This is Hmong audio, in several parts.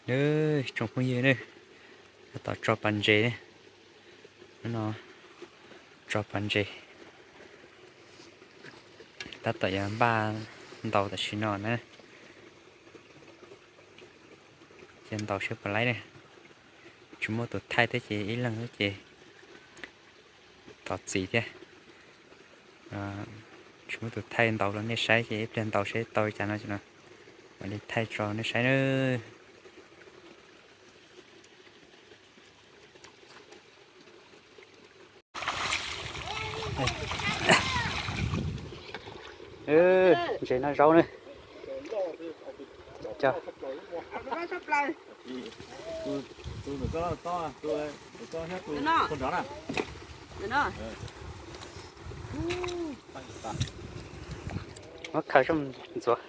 Nawb, tsoom phooj ywg nawb, tab tom tso pas ntses ne. Hnub no tso pas ntses, tab tom yuav npaj ntaus tam sim no na. Ces ntaus seb puas laib ne. Tsis muaj tus thaij thiab ces ib leeg xwb ces thov txim thiab. Tsis muaj tus thaij ntaus rau nej saib ces ib pliag ntaus seb tau li cas no ces no mam li thaij tso nej saib nawb. Ntses noj zaub ne. Muab khaws soj ntxuav.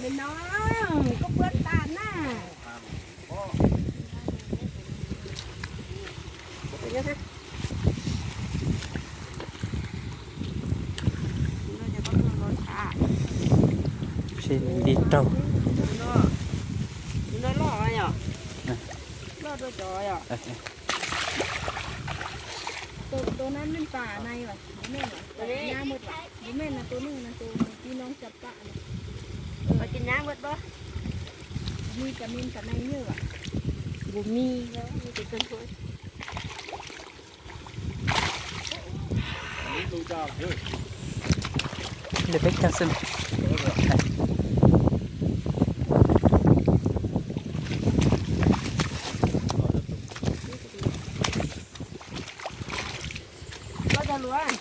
Nws no, koj puab tas na. Tsis li raug. Nws no loj yom. Loj dua cov yom. Tus, tus no nej pom na, tus nej, tus nej no tus, tus tus no xya pam no. Tus nyab muaj dos. Mis cov mis cov neeg nyob. Nqus mis, mis cov cov. Lwm peb cag xwb. Koj cog lus.